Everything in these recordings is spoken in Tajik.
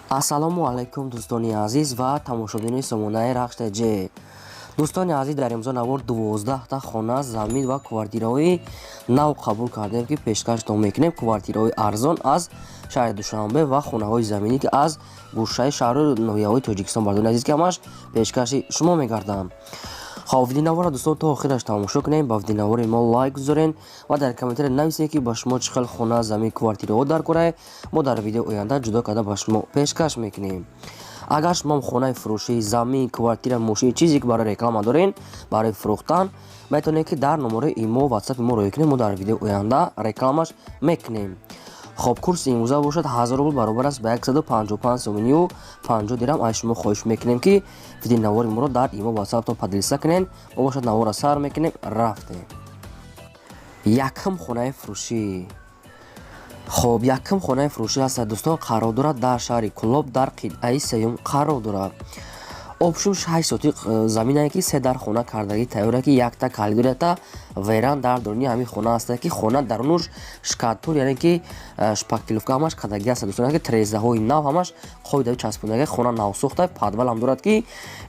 Ассалому алайкум, дӯстони азиз ва тамошобинони сомонаи Рахш ТЖ. Дӯстони азиз, дар имзо навор 12та хона, замин ва квартираҳои нав қабул кардем, ки пешкаштон мекунем. Квартираҳои арзон аз шаҳри Душанбе ва хонаҳои заминӣ, ки аз гӯшаи шаҳру ноҳияҳои Тоҷикистон, бардони азиз, ки ҳамаш пешкаши шумо мегардам. Хоб, видеонаворро, дӯстон, то охираш тамошо кунем, ба видеонавори мо лайк гузорен ва дар комментария нависед, ки ба шумо чӣ хел хона, замин, квартираҳо дар кора. Мо дар видео оянда ҷудо карда ба шумо пешкаш мекунем. Агар шумо хонаи фурӯшӣ, замин, квартира, мошин, чизе ки барои реклама дорен, барои фурӯхтан, метавонед, ки дар номерои имо, ватсапи мо роҳӣ кунед. Мо дар видео оянда рекламаш мекунем. Хоб, курси имрӯза бошад 1000 рубл, баробар аст ба 155 сомонию 50 дирам. Аз шумо хоҳиш мекунем, ки видеонавори моро дар имо, ватсаптон поделиться кунед. Мо бошад наворро сар мекунем, рафтем. Якум хонаи фурӯшӣ. Хоб, якум хонаи фурӯшӣ ҳастад, дӯстон, қарор дорад дар шаҳри Кулоб, дар қитъаи сеюм қарор дорад. Общум 6 сотиқ заминае, ки се дар хона кардагӣ тайёра, ки якта калидор, якта веран дар даруни ҳамин хона ҳаста, ки хона дарунуш штукатур, яъне ки шпаклёвка ҳамаш кардагӣ ҳаста, дӯстон, ки трезаҳои нав ҳамаш қоидави часпондагӣ, хона навсохта, подвал ҳам дорад, ки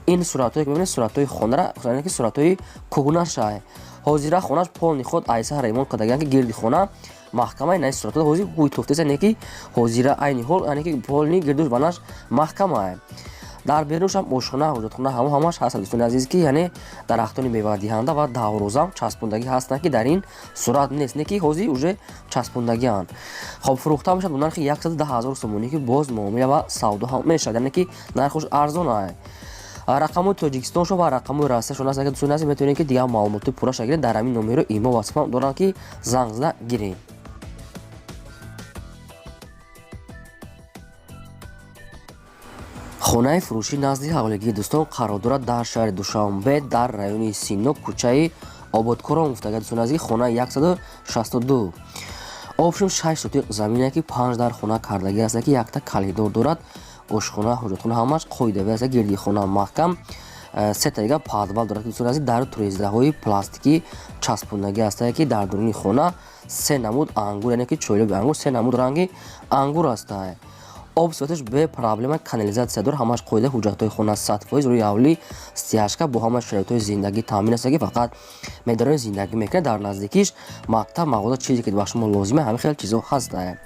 ин суратҳое ки мебинед, суратҳои хонара, яъне ки суратҳои кӯҳнаша. Ҳозира хонаш полный худ айса ремонт кардагиан, ки гирди хона маҳкамаи наи суратҳо ҳозир ҳуй тофтеса, не ки ҳозира айни ҳол, яъне ки полный гирдуш банаш маҳкамае. Дар берунашам ошхона, ҳоҷатхона ҳамо ҳамаш ҳаст, дӯстони азиз, ки яъне дарахтони мевадиҳанда ва даврозам часпондагӣ ҳастанд, ки дар ин сурат нест, не ки ҳозир уже часпондагианд. Хоб, фурӯхта мешавад бо нархи 110 000 сомонӣ, ки боз муомила ва савдо ҳам мешавад, яъне ки нархош арзон. Рақамҳои Тоҷикистоншо ва рақамҳои Россияшон аст. Агар, дӯстони азиз, метавонед, ки дигар маълумоти пурраша гиред, дар ҳамин номеро имо, ватсап доранд, ки занг зада гиред. Хонаи фурӯшӣ назди ҳавлигии, дӯстон, қарор дорад дар шаҳри Душанбе, дар райони Сино, кӯчаи Ободкорон гуфтага, дӯстони азиз, хонаи 162. Общем 6 сотиқ замине, ки панҷ дар хона кардагӣ аст, ки якта калидор дорад, ошхона, ҳоҷатхона ҳамаш қоидавӣ аст, гирди хона маҳкам, сета дига подвал дорад, дӯстони азиз, дару турездаҳои пластикӣ часпондагӣ ҳастае, ки дар дуруни хона се намуд ангур, яъне ки чойлоби ангур, се намуд ранги ангур ҳастае. Об сифаташ бе проблема, канализатсия дорад, ҳамаш қоида, ҳуҷҷатҳои хона 100%, рӯи ҳавлӣ стяжка, бо ҳама шароитҳои зиндагӣ таъмин аст, ки фақат медарони зиндагӣ мекунад. Дар наздикиш мактаб, мағоза, чизе ки ба шумо лозима, ҳамин хел чизо ҳастае.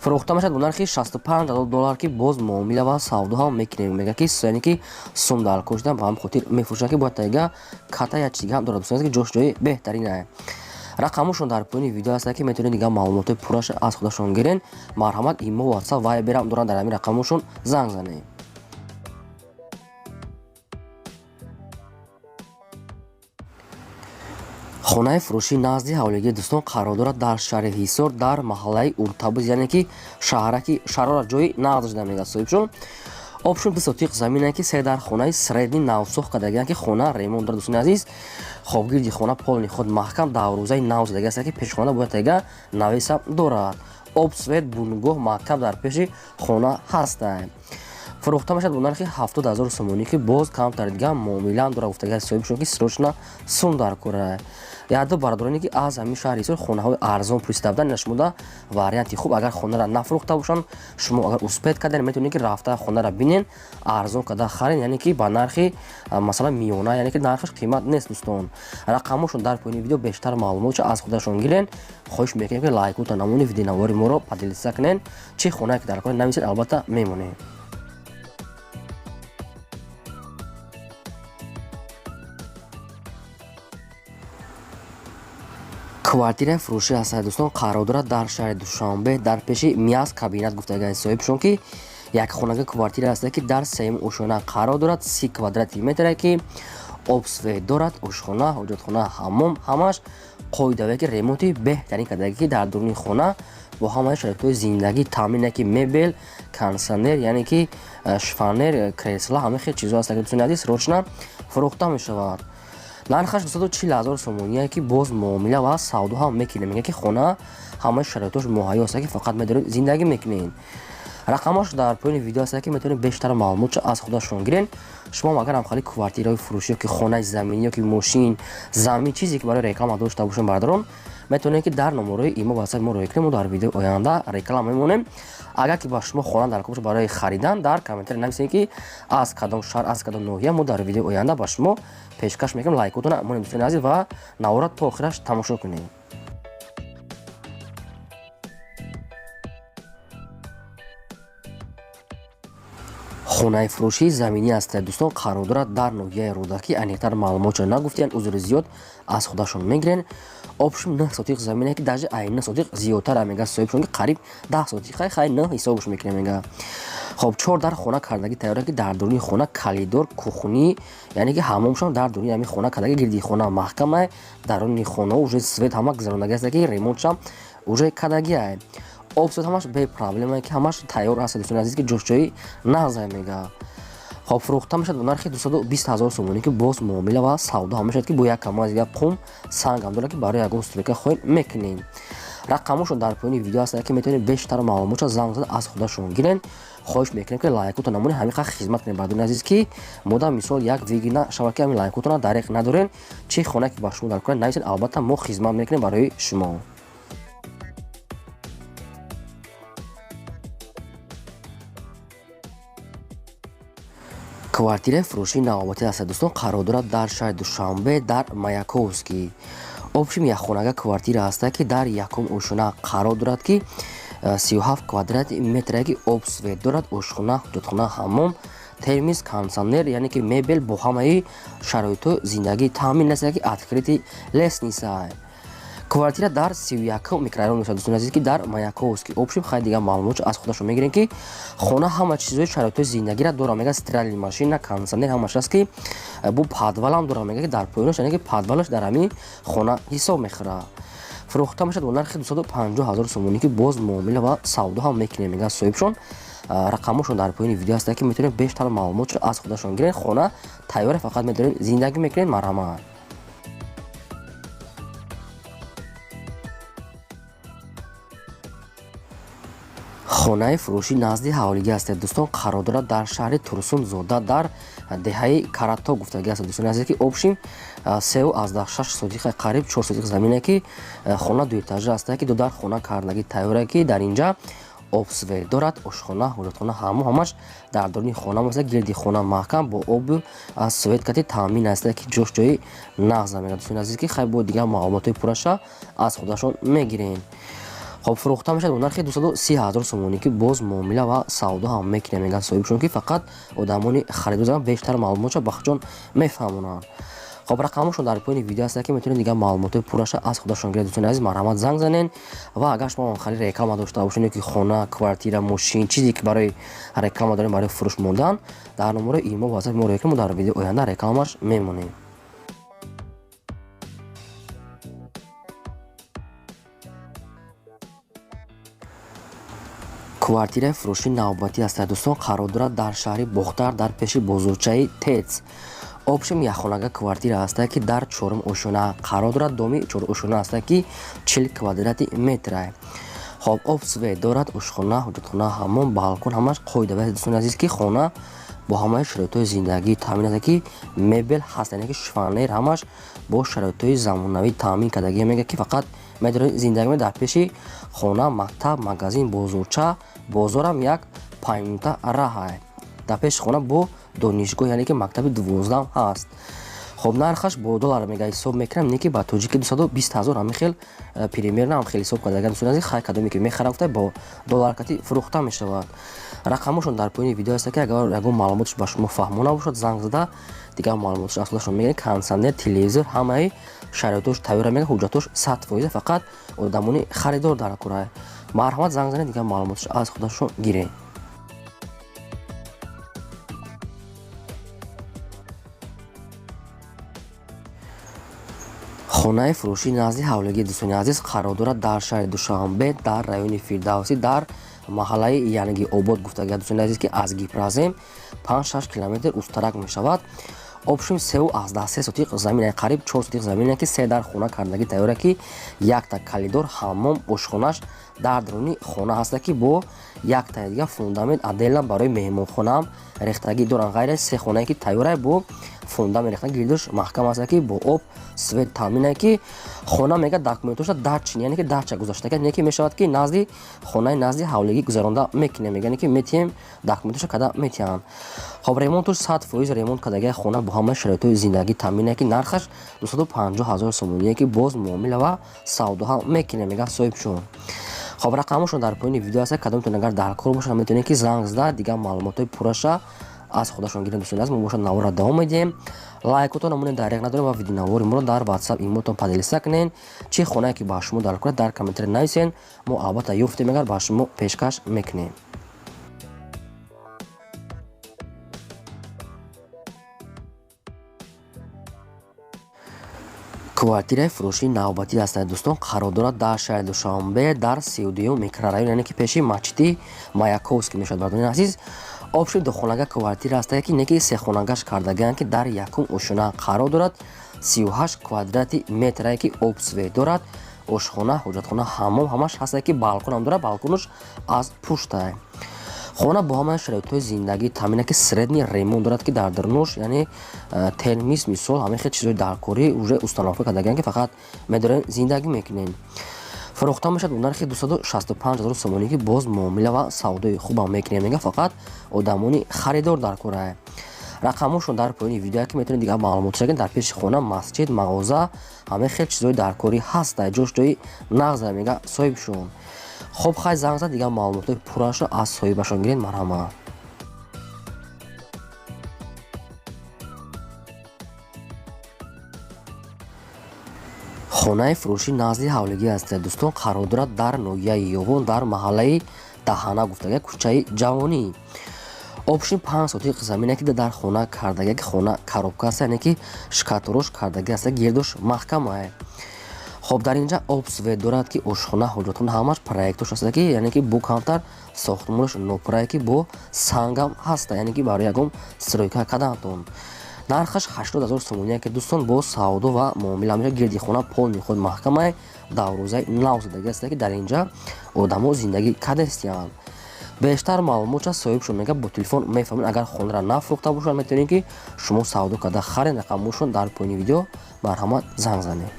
Фурӯхта мешавад бо нархи 65 000 доллар, ки боз муомила ва савдо ҳам мекунем. Мегӯяд, ки яъне ки сум дар кор шудан, ба ҳамин хотир мефурӯшад, ки бояд тайга ката як чиз дига ҳам дорад, дӯстон, ки ҷош ҷои беҳтаринае. Рақамошон дар поёни видео ҳаст, ки метавонед дигар маълумотҳои пурраша аз худашон гирен. Марҳамат, имо, ватсап, вайберам доранд, дар ҳамин рақамошон занг занед. Хонаи фурӯшӣ назди ҳавлигии, дӯстон, қарор дорад дар шаҳри Ҳисор, дар маҳаллаи Уртабуз, яъне ки шаҳраки Шарора, ҷои нағз шуда мегӯяд соҳибшон. Общем 2 сотиқ замине, ки се дар хонаи средний навсохт кардагианд, ки хона ремонт дорад, дӯстони азиз. Хоб, гирди хона полный худ маҳкам, даврӯзаи нав задагӣ аст, ки пеши хона бояд тега навесам дорад. Об, свет, бунгоҳ, мактаб дар пеши хона ҳастанд. Фурӯхта мешавад бо нархи 70 000 сомонӣ, ки боз камтар дига муомилаам дорад, гуфтагиаст соҳибшон, ки срочно сум дар кора. Якду бародароне, ки аз ҳамин шаҳри Ҳисор хонаҳои арзон пурсида буданд, ина шумода варианти хуб. Агар хонара нафурӯхта бошанд, шумо агар успеть карден, метавонед, ки рафта хонара бинен, арзон карда харен, яъне ки ба нархи, масалан, миёна, яъне ки нархаш қимат нест. Дӯстон, рақамҳошон дар поёни видео, бештар маълумотшо аз худашон гирен. Хоҳиш мекунем, ки лайкута намони, видеонавори моро поделиться кунен. Чӣ хонае ки дар кор, нависед, албатта мемонем. Квартираи фурӯшӣ ҳастад, дӯстон, қарор дорад дар шаҳри Душанбе, дар пеши Миас кабинат, гуфтагиаст соҳибшон, ки як хонага квартира ҳастад, ки дар сеюм ошёна қарор дорад, 30 квадрати метре, ки об, свет дорад, ошхона, ҳоҷатхона, ҳаммом ҳамаш қоидаве, ки ремонти беҳтарин кардагӣ, ки дар дуруни хона бо ҳамаи шароитҳои зиндагӣ таъмин, ки мебел, кондитсионер, яъне ки шифоньер, кресла, ҳама хел чизҳо ҳастанд. Дӯстони азиз, срочно фурӯхта мешавад. Нархаш 240 000 сомоние, ки боз муомила ва савдо ҳам мекунем. Мегӯяд, ки хона ҳамаи шароитош муҳайё аст, ки фақат медоред зиндагӣ мекунед. Рақамаш дар поёни видео аст, ки метавонед бештар маълумотшо аз худашон гирен. Шумо агар ҳам хали квартираҳои фурӯшӣ ёки хонаи заминӣ ёки мошин, замин, чизе ки барои реклама дошта бошем, бародарон, метавонед ки дар номерои имо ватсапи мо роҳӣ кунем, мо дар видеои оянда реклама мемонем. Агар ки ба шумо хона дар бошад барои харидан, дар комментария нависед, ки аз кадом шаҳр, аз кадом ноҳия, мо дар видеои оянда ба шумо пешкаш мекунем. Лайкотона монем, дӯстони азиз, ва навора то охираш тамошо кунем. Хонаи фурӯшии заминӣ аст, дӯстон, қарор дорад дар ноҳияи Рӯдакӣ. Аниқтар маълумотшо нагуфтиянд, узри зиёд, аз худашон мегирен. Общем, 9 сотиқ замине, ки даже ай 9 сотиқ зиёдтара, мега соҳибшон, ки қариб 10 сотиқ, хай 9 ҳисобш мекунем, мега. Хоб, чор дар хона кардагӣ тайёра, ки дар дуруни хона калидор, кухни, яъне ки ҳамомшон дар дуруни ҳамин хона кардагӣ, гирди хона маҳкама, даруни хона уже свет ҳама гузарондагӣ аст, ки ремонтшам уже кардагиай. Об, свет ҳамаш бепроблема, ки ҳамаш тайёр аст, дӯстони азиз, ки ҷошҷоӣ нағзай, мега. Хоб, фурӯхта мешавад бо нархи 220 ҳазор сомонӣ, ки боз муомила ва савдо ҳам мешавад, ки бо як камаз як қум санг ҳам дорад, ки барои ягон стройка хоҳед мекунем. Рақамошон дар поёни видео ҳастанд, ки метавонед бештар маълумотшо занг зада аз худашон гирен. Хоҳиш мекунем, ки лайкотон намонед, ҳамин қадр хизмат кунем, бардони азиз, ки модам мисол як вигина шавад, ки ҳамин лайкотона дареқ надорен. Чӣ хона ки ба шумо дар кунад, нависед, албатта мо хизмат мекунем барои шумо. Квартираи фурӯшии навобатӣ аст, дӯстон, қарор дорад дар шаҳри Душанбе, дар Маяковский. Общем, якхонага квартира ҳаста, ки дар якум ошхона қарор дорад, ки 37 квадрати метре, ки об, свет дорад, ошхона, ҳуҷатхона, ҳаммом, термис, кондитсионер, яъне ки мебел бо ҳамаи шароитҳои зиндагӣ таъмин аст, ки открытый лестница. Квартира дар 31-ум микрорайон мешавад, дӯстони азиз, ки дар Маяковский. Общем, хай дигар маълумотшо аз худашон мегирем, ки хона ҳама чизҳои шароитҳои зиндагиро дорад, мега, стиральный машина, кондитсионер ҳамаш аст, ки бу подвалам дорад, мега, ки дар поёнаш, яъне ки подвалаш дар ҳамин хона ҳисоб мехӯрад. Фурӯхта мешавад бо нархи 250 ҳазор сомонӣ, ки боз муомила ва савдо ҳам мекунем, мега соҳибшон. Рақамошон дар поёни видео ҳаст, ки метавонед бештар маълумотшо аз худашон гиред. Хона тайёре, фақат медорем зиндагӣ мекунед, марҳамат. Хонаи фурӯшӣ назди ҳавлигӣ аст, дӯстон, қарор дорад дар шаҳри Турсунзода, дар деҳаи Карато гуфтагӣ аст, дӯстони азиз, ки общем 3,6 сотиқа, қариб 4 сотиқ замине, ки хона дуэтажа аст, ки ду дар хона кардагӣ тайёре, ки дар инҷа об, свет дорад, ошхона, ҳоҷатхона, ҳаму ҳамаш дар дуруни хона аст, гирди хона маҳкам бо обу аз свет кати таъмин аст, ки ҷош ҷои нағз мега, дӯстони азиз, ки хай бо дигар маълумотҳои пурраша аз худашон мегирем. Хоб, фурӯхта мешавад бо нархи 230 ҳазор сомонӣ, ки боз муомила ва савдо ҳам мекунем, мегӯянд соҳибшон, ки фақат одамони харидор бештар маълумотшо ба худшон мефаҳмонанд. Хоб, рақамошон дар поёни видео ҳаст, ки метавонед дигар маълумотҳои пурраша аз худашон гиред. Дӯстони азиз, марҳамат, занг занен. Ва агар шумо хали реклама дошта бошед, ки хона, квартира, мошин, чизе ки барои реклама дорем, барои фурӯш мондан, дар номерои имо ватсапи мо роҳӣ кунед, мо дар видеои оянда рекламаш мемонем. Квартираи фурӯши навбатӣ аст, дӯстон, қарор дорад дар шаҳри Бохтар, дар пеши бозорчаи ТЭЦ. Общем, якхонага квартира ҳаста, ки дар чорум ошёна қарор дорад, доми чорошёна ҳаста, ки 40 квадрати метра. Хоб, об, свет дорад, ошхона, ҳоҷатхона, ҳаммом, балкон ҳамаш қоида, дӯстони азиз, ки хона бо ҳамаи шароитҳои зиндагӣ таъмин аст, ки мебел ҳаст, яъне ки шифонер ҳамаш бо шароитҳои замонавӣ таъмин кардагӣ, мега, ки фақат медоред зиндагӣ. Дар пеши хона мактаб, магазин, бозорча, бозорам як 5 минута раҳай. Дар пеши хона бо донишгоҳ, яъне ки мактаби 12-ам ҳаст. Хоб, нархаш бо доллар мега ҳисоб мекунам, не ки ба тоҷики 220 ҳазор, ҳамин хел примерно ҳам хел ҳисоб карда. Дӯстони азиз, хай кадоме ки мехарам гуфта, бо доллар кати фурӯхта мешавад. Рақамошон дар поёни видео ҳаст, ки агар ягон маълумотш ба шумо фаҳмо набошад, занг зада дигар маълумотш аз худашон мегиред. Кондитсионер, телевизор, ҳамаи шароитош тайёра, мега, ҳуҷҷатош 100%, фақат одамони харидор дар кора. Марҳамат, занг занед, дигар маълумотш аз худашон гиред. Хонаи фурӯшӣ назди ҳавлигӣ, дӯстони азиз, қарор дорад дар шаҳри Душанбе, дар райони Фирдавсӣ, дар маҳаллаи Янги Обод гуфтагия, дӯстони азиз, ки аз Гипрозем 5-6 километр устарак мешавад. Общем, 3,3 сотиқ замин, қариб 4 сотиқ замине, ки се дар хона кардагӣ тайёра, ки якта калидор, ҳаммом, ошхонаш Дар даруни хона ҳаста, ки бо яктаи дига фундамент отдельно барои меҳмонхонаам рехтагӣ доранд. Ғайр аз се хонае, ки тайёрай, бо фундамент рехта, гирдуш маҳкам аста, ки бо об, свет таъминае, ки хона мега документоша дачный, яъне ки дача гузаштага, не ки мешавад, ки назди хонаи назди ҳавлигӣ гузаронда мекунем, яъне ки метиҳем, документоша када метиҳанд. Хоб, ремонтуш 100% ремонт кардагиа, хона бо ҳамаи шароитҳои зиндагӣ таъминае, ки нархаш 250 ҳазор сомоние, ки боз муомила ва савдо ҳам мекунем, мега соҳибшон. Хоб, рақамошон дар поёни видео аст. Кадомтон агар дар кор бошад, метавонед, ки занг зада, дигар маълумотҳои пурраша аз худашон гирем. Дӯстони азиз, мо бошад наворро давом медиҳем. Лайкотон намонед, дареғ надорем ва видеонавори моро дар WhatsApp, имотон поделиться кунед. Чӣ хонае ки ба шумо дар кор, дар комментария нависен, мо албатта ёфтем, агар ба шумо пешкаш мекунем. Квартираи фурӯшии навбатӣ ҳастанд, дӯстон, қарор дорад дар шаҳри Душанбе, дар 32-юм микрорайон, яъне ки пеши масҷиди Маяковский мешавад. Бардони азиз, общий духонага квартира ҳастае, ки неки сехонагаш кардагианд, ки дар якум ошёна қарор дорад, 38 квадрати метрае, ки об, свет дорад, ошхона, ҳоҷатхона, ҳаммом ҳамаш ҳастае, ки балконам дорад, балконаш аз пуштае. Хона бо ҳамаи шароитҳои зиндагӣ таъмина, ки средний ремонт дорад, ки дар дарунуш, яъне термис, мисол, ҳамаи хел чизҳои даркорӣ уже установка кардагианд, ки фақат медорем, зиндагӣ мекунем. Фурӯхта мешавад бо нархи 265 ҳазор сомонӣ, ки боз муомила ва савдои хубам мекунем, мега, фақат одамони харидор дар корае. Рақамошон дар поёни видео, ки метавонед дигар маълумот шагед. Дар пеши хона масҷид, мағоза, ҳамаи хел чизҳои даркорӣ ҳаста, ҷош ҷои нағза, мега соҳибшон. Хоб, хай, занг зад, дигар маълумотҳои пуррашро аз соҳибашон гиред, марҳамат. Хонаи фурӯшӣ назди ҳавлигӣ аст, дӯстон, қарор дорад дар ноҳияи Ёвон, дар маҳаллаи Даҳана гуфтага, кӯчаи Ҷавонӣ. Общий 5 сотиқ замине, ки дар хона кардага, ки хона коробка аст, яъне ки шикаторош кардагӣ аст, гирдуш маҳкамае. Хоб, дар инҷа об, свет дорад, ки ошхона, ҳоҷатхона ҳамаш проектош аст, ки яъне ки бо камтар сохтмонаш нопурае, ки бо сангам ҳаста, яъне ки барои ягон стройка кардаантон. Нархаш 80 ҳазор сомоние, ки, дӯстон, бо савдо ва муомила мешавад. Гирди хона полный худ маҳкамае, даврӯзаи нав задагӣ аст, ки дар инҷа одамо зиндагӣ кардастиянд. Бештар маълумотша соҳибшон мега бо телефон мефаҳмед. Агар хонаро нафурӯхта бошад, метавонед, ки шумо савдо карда харед. Рақамошон дар поёни видео, марҳамат, занг занед.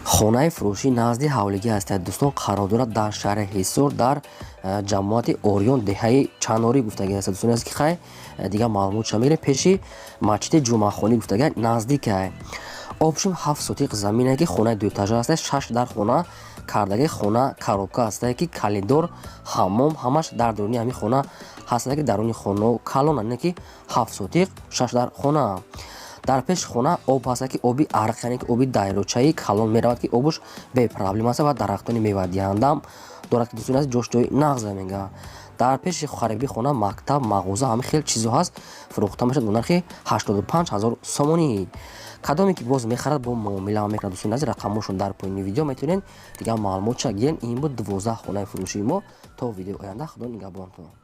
Хонаи фурӯшӣ назди ҳавлигӣ ҳастад, дӯстон, қарор дорад дар шаҳри Ҳисор, дар ҷамоати Ориён, деҳаи Чанорӣ гуфтагӣ аст, дӯстони азиз, ки хай, дигар маълумотша мегирем. Пеши масҷиди Ҷумъахонӣ гуфтагӣ наздикай. Общем, 7 сотиқ замине, ки хонаи дуэтажа аст, шаш дар хона кардаги, хона коробка ҳастае, ки коридор, ҳаммом ҳамаш дар даруни ҳамин хона ҳастае, ки даруни хона калон, яъне ки 7 сотиқ, шаш дар хона. Дар пеши хона об ҳаста, ки оби арқ, яъне ки оби дайрочаи калон меравад, ки обуш бепроблем аст ва дарахтони мевадиҳандаам дорад, ки, дӯстони азиз, ҷош ҷои нағза, мега. Дар пеши хариби хона мактаб, мағоза, ҳама хел чизо ҳаст. Фурӯхта мешавад бо нархи 85 ҳазор сомонӣ. Кадоме ки боз мехарад, бо муомила мекунад. Дӯстони азиз, рақамошон дар поёни видео, метавонед дигар маълумотша гирен. Ин буд 12 хонаи фурӯшии мо. То видеои оянда, худо нигаҳбонтон.